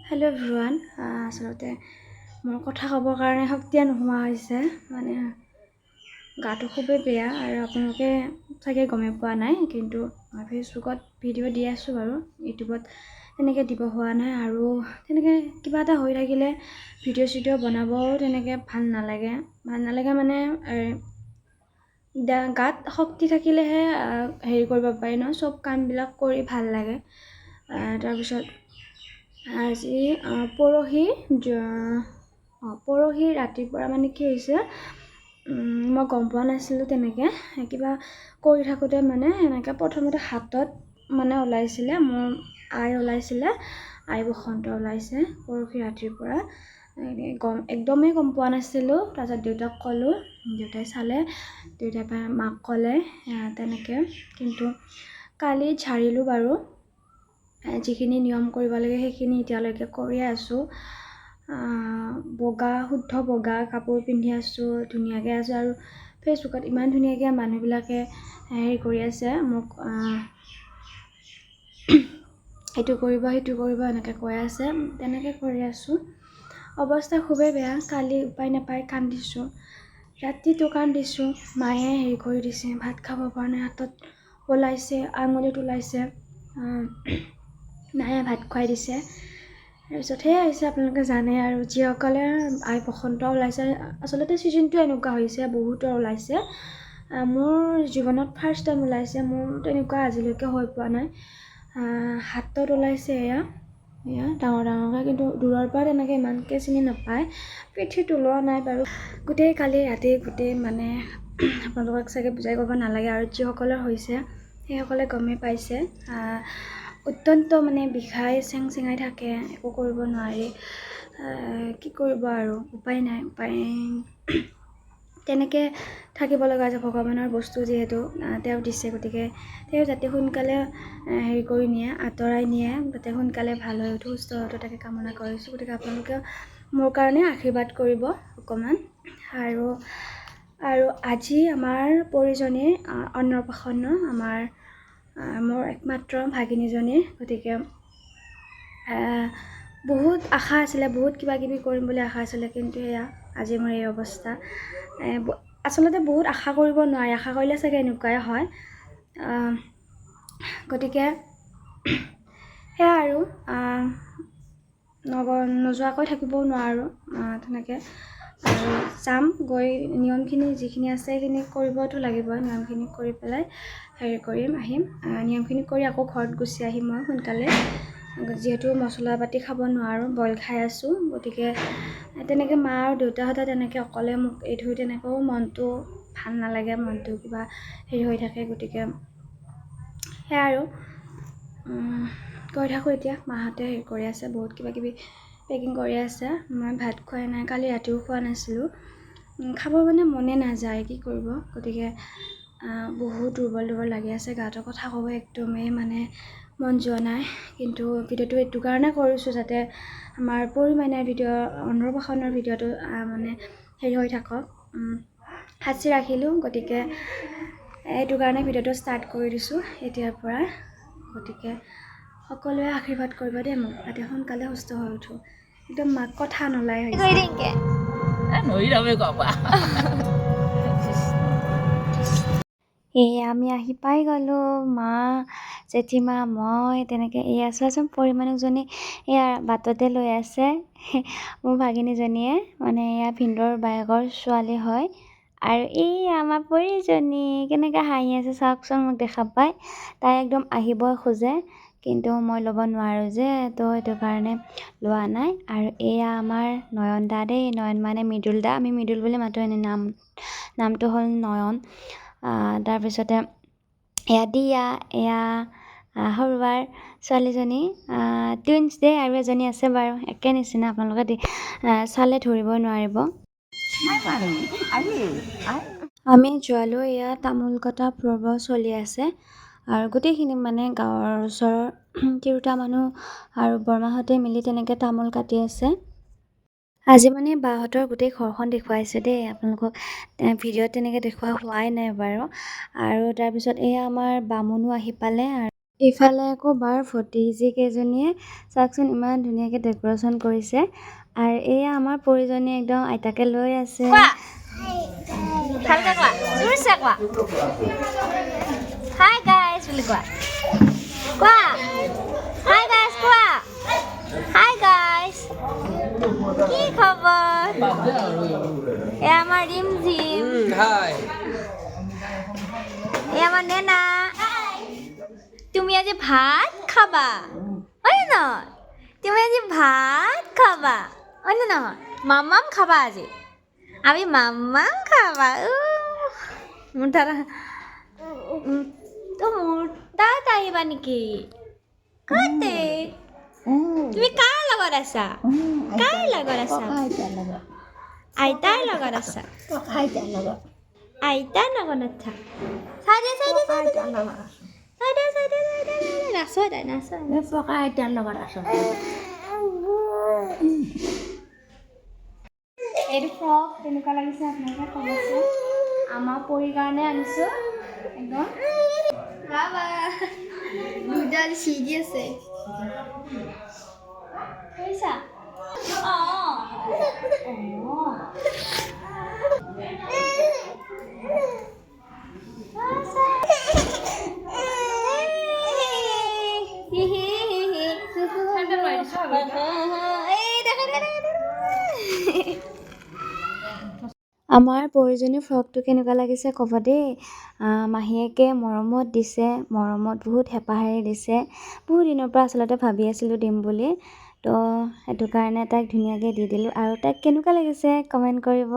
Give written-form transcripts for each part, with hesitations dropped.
Hello' everyone. আচলতে মোৰ কথা ক'বৰ কাৰণে শক্তিয়ে নোহোৱা হৈছে, মানে গাটো খুবেই বেয়া। আৰু আপোনালোকে চাগে গমেই পোৱা নাই, কিন্তু মই ফেচবুকত ভিডিঅ' দি আছোঁ বাৰু, ইউটিউবত তেনেকৈ দিব হোৱা নাই। আৰু তেনেকৈ কিবা এটা হৈ থাকিলে ভিডিঅ' চিডিঅ' বনাবও তেনেকৈ ভাল নালাগে, ভাল নালাগে মানে গাত শক্তি থাকিলেহে হেৰি কৰিব পাৰি ন, চব কামবিলাক কৰি ভাল লাগে। তাৰপিছত আজি পৰহি পৰহি ৰাতিপুৱা মানে কি হৈছে, মই গম পোৱা নাছিলোঁ তেনেকৈ, কিবা কৰি থাকোঁতে মানে এনেকৈ প্ৰথমতে হাতত মানে ওলাইছিলে, মোৰ আই ওলাইছিলে, আই বসন্ত ওলাইছে পৰহি ৰাতিৰ পৰা। একদমেই গম পোৱা নাছিলোঁ। তাৰপিছত দেউতাক ক'লোঁ, দেউতাই চালে, দেউতাই মাক ক'লে তেনেকৈ। কিন্তু কালি ঝাৰিলোঁ বাৰু, যিখিনি নিয়ম কৰিব লাগে সেইখিনি এতিয়ালৈকে কৰিয়ে আছোঁ। বগা, শুদ্ধ বগা কাপোৰ পিন্ধি আছোঁ, ধুনীয়াকৈ আছোঁ। আৰু ফেচবুকত ইমান ধুনীয়াকৈ মানুহবিলাকে হেৰি কৰি আছে মোক, এইটো কৰিব সেইটো কৰিব এনেকৈ কৈ আছে, তেনেকৈ কৰি আছোঁ। অৱস্থা খুবেই বেয়া, কালি উপায় নাপায় কান্দিছোঁ, ৰাতিটো কান্দিছোঁ। মায়ে হেৰি কৰি দিছে, ভাত খাব পৰা নাই, হাতত ওলাইছে, আঙুলিত ওলাইছে, মায়ে ভাত খুৱাই দিছে। তাৰপিছত সেয়াই হৈছে, আপোনালোকে জানে আৰু যিসকলে আই বসন্ত ওলাইছে, আচলতে ছিজনটো এনেকুৱা হৈছে, বহুতৰ ওলাইছে। মোৰ জীৱনত ফাৰ্ষ্ট টাইম ওলাইছে, মোৰ তেনেকুৱা আজিলৈকে হৈ পোৱা নাই। হাতত ওলাইছে, এয়া এয়া ডাঙৰ ডাঙৰকৈ, কিন্তু দূৰৰ পৰা তেনেকৈ ইমানকৈ চিনি নাপায়। পিঠিত ওলোৱা নাই বাৰু। গোটেই কালি ৰাতি গোটেই মানে আপোনালোকক চাগে বুজাই ক'ব নালাগে, আৰু যিসকলৰ হৈছে সেইসকলে গমেই পাইছে। অত্যন্ত মানে বিষাই চেং চেঙাই থাকে, একো কৰিব নোৱাৰি, কি কৰিব আৰু উপায় নাই, উপায় তেনেকৈ থাকিব লগা হৈছে। ভগৱানৰ বস্তু যিহেতু তেওঁ দিছে, গতিকে তেওঁ যাতে সোনকালে হেৰি কৰি নিয়ে, আঁতৰাই নিয়ে, যাতে সোনকালে ভাল হৈ উঠো, সুস্থ হৈ উঠো, তাকে কামনা কৰিছোঁ। গতিকে আপোনালোকে মোৰ কাৰণে আশীৰ্বাদ কৰিব অকণমান। আৰু আৰু আজি আমাৰ পৰিজনীৰ অন্নপ্ৰাশন্ন, আমাৰ মোৰ একমাত্ৰ ভাগিনীজনীৰ, গতিকে বহুত আশা আছিলে, বহুত কিবা কিবি কৰিম বুলি আশা আছিলে, কিন্তু এয়া আজি মোৰ এই অৱস্থা। আচলতে বহুত আশা কৰিব নোৱাৰি, আশা কৰিলে চাগে এনেকুৱাই হয়। গতিকে সেয়া আৰু নোযোৱাকৈ থাকিবও নোৱাৰোঁ তেনেকৈ। আৰু যাম, গৈ নিয়মখিনি যিখিনি আছে সেইখিনি কৰিবতো লাগিব, নিয়মখিনি কৰি পেলাই হেৰি কৰিম, আহিম। নিয়মখিনি কৰি আকৌ ঘৰত গুচি আহিম মই সোনকালে, যিহেতু মছলা পাতি খাব নোৱাৰোঁ, বইল খাই আছোঁ। গতিকে তেনেকৈ মা আৰু দেউতাহঁতে তেনেকৈ অকলে মোক এৰি থৈ তেনেকৈও মনটো ভাল নালাগে, মনটো কিবা হেৰি হৈ থাকে। গতিকে সেয়া আৰু গৈ থাকোঁ। এতিয়া মাহঁতে হেৰি কৰি আছে, বহুত কিবা কিবি পেকিং কৰি আছে। মই ভাত খোৱাই নাই, কালি ৰাতিও খোৱা নাছিলোঁ, খাব মানে মনে নাযায়, কি কৰিব। গতিকে বহুত দুৰ্বল দুৰ্বল লাগি আছে গাটো, কথা ক'ব একদমেই মানে মন যোৱা নাই। কিন্তু ভিডিঅ'টো এইটো কাৰণে কৰিছোঁ যাতে আমাৰ পৰিমাণে ভিডিঅ' অন্নপ্ৰাশনৰ ভিডিঅ'টো মানে হেৰি হৈ থাকক, সাঁচি ৰাখিলোঁ। গতিকে এইটো কাৰণে ভিডিঅ'টো ষ্টাৰ্ট কৰি দিছোঁ এতিয়াৰ পৰা। গতিকে সকলোৱে আশীৰ্বাদ কৰিব দেই মোক, যাতে সোনকালে সুস্থ হৈ উঠোঁ। একদম মাক কথা নোলাই হৈছে। এই আমি আহি পাই গ'লোঁ, মা, জেঠীমা, মই তেনেকৈ। এয়া চোৱাচোন, পৰী মানুহজনী এয়া বাটতে লৈ আছে, মোৰ ভাগিনীজনীয়ে, মানে এয়া ভিনদেউৰ বায়েকৰ ছোৱালী হয়। আৰু এই আমাৰ পৰীজনী কেনেকৈ হাঁহি আছে চাওকচোন, মোক দেখা পাই তাই একদম আহিব খোজে, কিন্তু মই ল'ব নোৱাৰোঁ যে, তো সেইটো কাৰণে লোৱা নাই। আৰু এয়া আমাৰ নয়ন দা দেই, নয়ন মানে মৃদুল দা, আমি মৃদুল বুলি মাতোঁ, এনে নামটো হ'ল নয়ন। তাৰপিছতে এয়া দিয়া, এয়া সৰুবাৰ ছোৱালীজনী, টুইনছ দেই, আৰু এজনী আছে বাৰু একে নিচিনা, আপোনালোকে চালে ধৰিব নোৱাৰিব। আমি যোৱালৈ এয়া তামোল কটা পৰ্ব চলি আছে, আৰু গোটেইখিনি মানে গাঁৱৰ ওচৰৰ তিৰোতা মানুহ আৰু বৰমাহঁতে মিলি তেনেকৈ তামোল কাটি আছে। আজি মানে বাহঁতৰ গোটেই ঘৰখন দেখুৱাইছোঁ দেই আপোনালোকক, ভিডিঅ'ত তেনেকৈ দেখুওৱা হোৱাই নাই বাৰু। আৰু তাৰপিছত এয়া আমাৰ বামুণো আহি পালে। ইফালে আকৌ বাৰ ভতিজী কেইজনীয়ে চাওকচোন ইমান ধুনীয়াকৈ ডেক'ৰেশ্যন কৰিছে। আৰু এয়া আমাৰ পৰিজনীয়ে একদম আইতাকে লৈ আছে। ভালকে কোৱা, জোৰছে কোৱা, হাই গাইজ বুলি কোৱা, কোৱা হাই গাইজ, কোৱা হাই গাইজ। কি খবৰ? এয়া আমাৰ ৰিমঝিম, এয়া আমাৰ নেনা। তুমি আজি ভাত খাবা হয় নহয়? তুমি আজি ভাত খাবা হয় নে নহয়? মামাম খাবা আজি, আমি মামাম খাবা। মোৰ তাত তো মোৰ তাত আহিবা নেকি? কতে তুমি কাৰ লগত আছা? কাৰ লগত আছা? আইতাৰ লগত আছা? আইতাৰ লগত নাথা। চাই দে, চাই দে, চাই দে, চাই দে, চাই দে, চাই দে, নাচো তাই, নাচো। আইতাৰ লগত আছো। এইটো ফ্ৰক কেনেকুৱা লাগিছে আপোনালোকে ক'বচোন। আমাৰ পৰীৰ কাৰণে আনিছোঁ একদম। বাবা দুডাল চিৰি আছে। কৰিছা? অঁ। অঁ। আমাৰ পৰিজনীৰ ফ্ৰকটো কেনেকুৱা লাগিছে ক'ব দেই। মাহীয়েকে মৰমত দিছে, মৰমত বহুত হেঁপাহেৰে দিছে। বহুত দিনৰ পৰা আচলতে ভাবি আছিলোঁ দিম বুলি, তো সেইটো কাৰণে তাইক ধুনীয়াকৈ দি দিলোঁ। আৰু তাইক কেনেকুৱা লাগিছে কমেণ্ট কৰিব।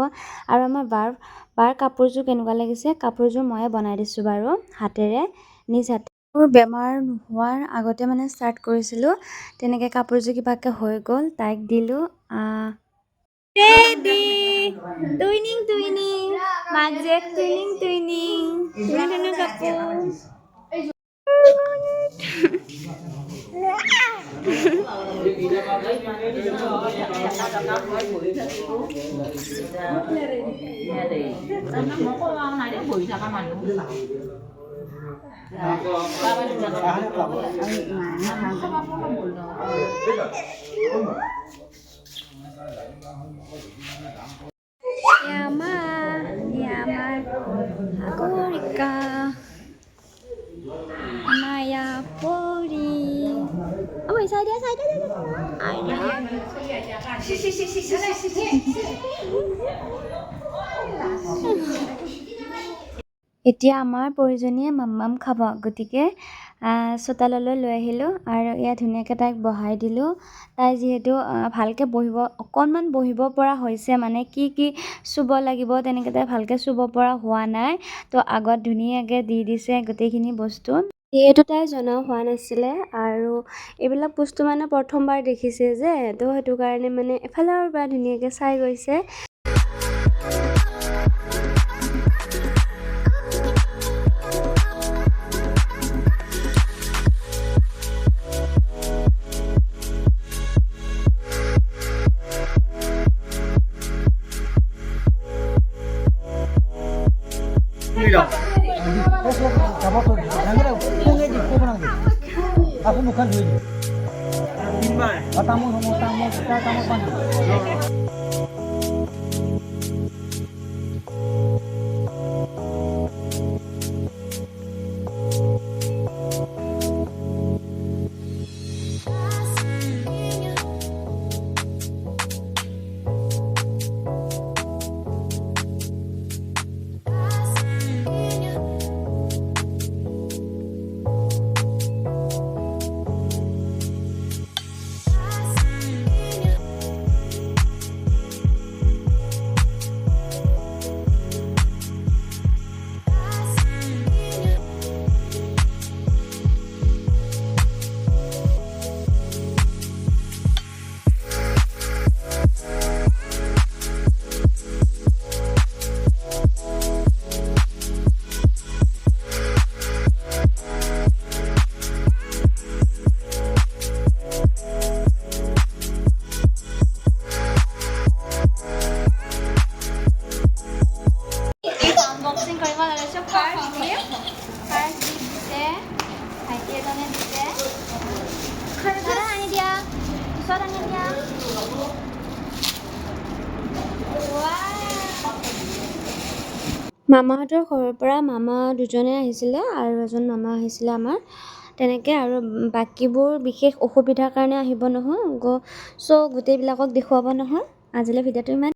আৰু আমাৰ বাৰ কাপোৰযোৰ কেনেকুৱা লাগিছে? কাপোৰযোৰ ময়ে বনাই দিছোঁ বাৰু হাতেৰে, নিজ হাতে। মোৰ বেমাৰ নোহোৱাৰ আগতে মানে ষ্টাৰ্ট কৰিছিলোঁ তেনেকৈ। কাপোৰযোৰ কিবাকৈ হৈ গ'ল, তাইক দিলোঁ। ৰেডি, টুইনিং টুইনিং, মাক জীয়েক টুইনিং টুইনিং, ধুনীয়া ধুনীয়া কাপোৰ। এয়া আমাৰ সাগৰিকা, আমাৰ এয়া পৰি। অ চাই দিয়া, চাই দিয়া। এতিয়া আমাৰ পৰিজনীয়ে মাম্মাম খাব, গতিকে চোতাললৈ লৈ আহিলোঁ আৰু এয়া ধুনীয়াকৈ তাইক বহাই দিলোঁ। তাই যিহেতু ভালকৈ বহিব, অকণমান বহিব পৰা হৈছে, মানে কি কি চুব লাগিব তেনেকৈ তাই ভালকৈ চুব পৰা হোৱা নাই। তো আগত ধুনীয়াকৈ দি দিছে গোটেইখিনি বস্তু। যিহেতু তাই জনাও হোৱা নাছিলে আৰু এইবিলাক বস্তু মানে প্ৰথমবাৰ দেখিছে যে, তো সেইটো কাৰণে মানে এফালৰ পৰা ধুনীয়াকৈ চাই গৈছে। আকৌ মুখখন ধুই দিম। তামোল তামোল তামোল পাণ। মামাহঁতৰ ঘৰৰ পৰা মামা দুজনে আহিছিলে আৰু এজন মামা আহিছিলে আমাৰ তেনেকৈ। আৰু বাকীবোৰ বিশেষ অসুবিধাৰ কাৰণে আহিব নহ'ল। চ' গোটেইবিলাকক দেখুৱাব নহ'ল। আজিলৈ ভিডিঅ'টো ইমান।